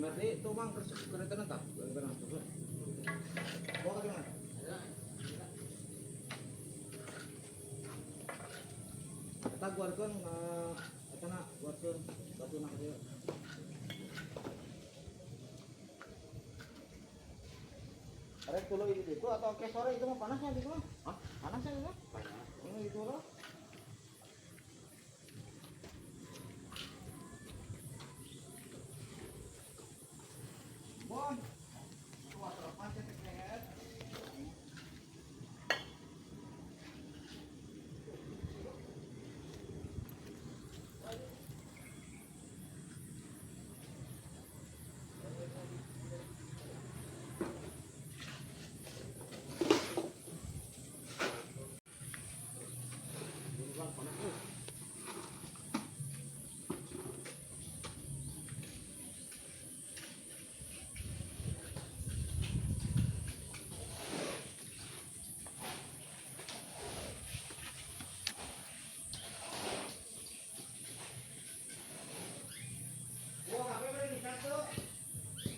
Berarti itu mang kereta nanti, kereta nanti. Bawa ke mana? Eta guarkeun eta na guarkeun batu na kieu. Arek tuluy di situ atau ke sore itu mah panasnya di mah? Hah? Panasnya itu? Panas. Ini itu loh. Bon. Wah, terlepas ya, teh.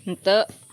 Henteu.